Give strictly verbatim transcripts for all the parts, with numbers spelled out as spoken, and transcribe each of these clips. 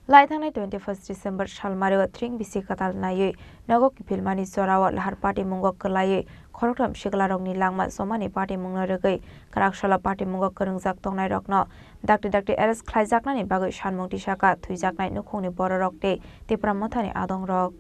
Lai thangnai twenty first December salmario tring bisi kwtal naiwi nogo kiphilmani jorao lahar patimungo kwlaiwi khoroktham siklarokni langma chomani patimungno rwgwi kwraksalo patimungo kwrwngjak tongnairokno dakti dakti arrest khlaijaknani bagwi sanmung tisaka thwijaknai nukhungni bororok tei Tipra Mothani adongrok.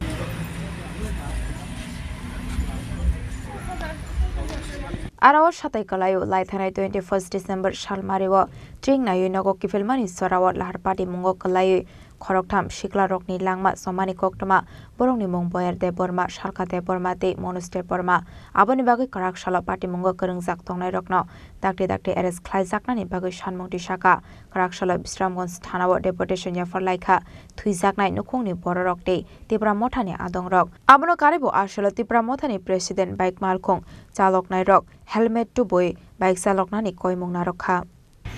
Aro satai kwlaio lai thanai twenty first December salmario tring naiwi nogo kiphilmani jorao lahar patimungo kwlaiwi khoroktham siklarokni langma chomani koktwma borokni mung Boyar Debbarma, Salka Debbarma tei Manoj Debbarma. Aboni bagwi kwraksalo patimungo kwrwngjak tongnairokno dakti dakti arrest khlaijaknani bagwi sanmung tisaka. Kwraksalo Bisramganj thanao deputation yapharlaikha thwijaknai nukhungni bororok tei Tipra Mothani adongrok. Abono karwibo aswklo Tipra Mothani president bike malkhung chaloknairok helmet tubui bike chaloknani koimung narwkha.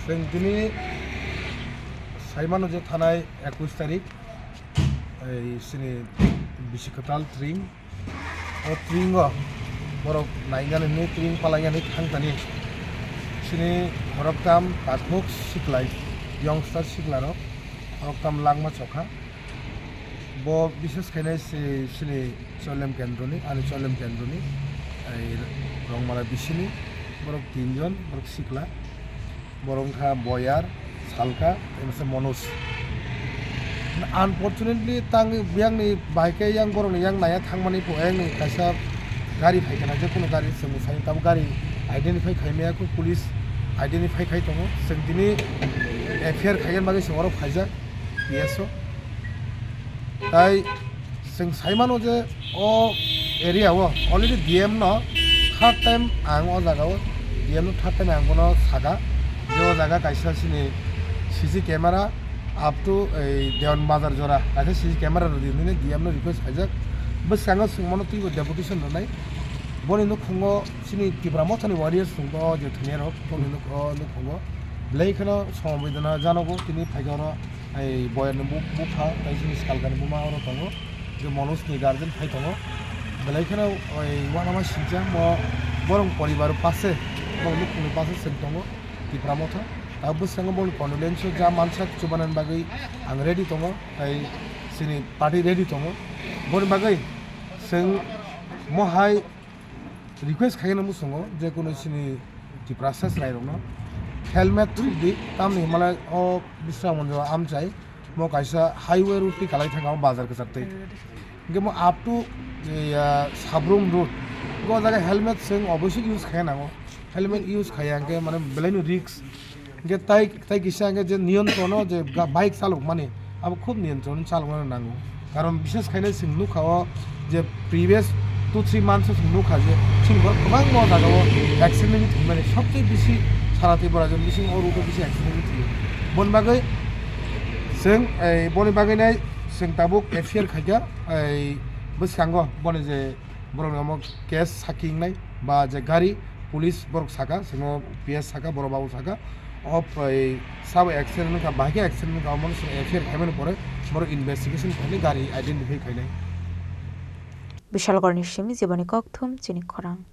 Chwng tini saimano je thanai ekush tarik, ei chini bisi kwtal tring, o tringo borok nainani hinwi tring palainani thangtani chini khoroktham takhuk siklai, youngster siklarok khoroktham langma chokha. Bo bises khainai se chini Cholem kendroni, ani Cholem kendroni, ei Rongmala bisini borok tinjon, borok sikla, borok wngkha Boyar, Salka, tei masa Manoj. Unfortunately, tang biyangni bai khe yang borokni yang naya thangmani pho, ayangni kaisa gari phai kana, je kono gari chwng sai, tabuk gari identify khaimaya kho, police identify khai tongo, chwng tini F I R khaina bagwi chwng oro phaijak. P S O. Tai chwng saimano je o area o already D M no third time ang o jaga o D M no third time ang bono saka je o jaga kaisa chini C C camera up to ei Dewan Bazar jora kaisa C C camera rwdi hinwi D M no request khaijak. Bwskango chwng bono twibo deputation rwnai. Boni nukhungo chini Tipra Mothani warriors chwng bo je thwinairok boni nuk-, o nukhungo belai kheno somobedona janogo tini phaikhe oro. Ei Boyarni bu-, bupha, tei chini Salkani buma oro tongo. Je Manojni guardian phai tongo. Belai kheno oi uanama singcha, bo borok poribar pase, bo nukhungni pase chwng tongo, Tipra Motha. Abo bwskango boni condolence o ja mansak chubanani bagwi ang ready tongo, tei chini party ready tongo. Boni bagwi chwng mohai request khaina muchungo je kono chini Tiprasa chwrairokno helmet thupdi, tamni hwnmale o Bisramganjo amchai mo kaisa highway road twi kalai thangkha o bazar kwchar twi. Hwnkhe mo up to, eh, Sabrum road, o jaga helmet chwng oboisoi use khaina nango, helmet use khaiya hwnkhe mane belaino risk. Hwnkhe tai, tai kisa hwnkhe je niyontron o je ga-, bike chalok mani, abo khub niyontron chalok nani nango. Karon bishes khainai chwng nukha o je previous two three months o chwng nukha je chini borok kwbangma o jaga o accident wngwi thwimani, sobse bisi sara Tripura rajyo ni bisingo o road o bisi accident wngwi thwiyo. Boni bagwi chwng, ei, boni bagwi nai chwng tabuk F I R khaikha, ei, bwskango boni je borokni omo case saki wngnai ba je gari police borok saka, chwngno P S saka, borok babu saka, o, ei, sabo accident wngkha, bahai khe accident wngkha, omono chwng F I R khaimani pore borok investigation khainai, gari identify khainai. Bishalgarhni simi Jiboni Kokthum, chini khorang.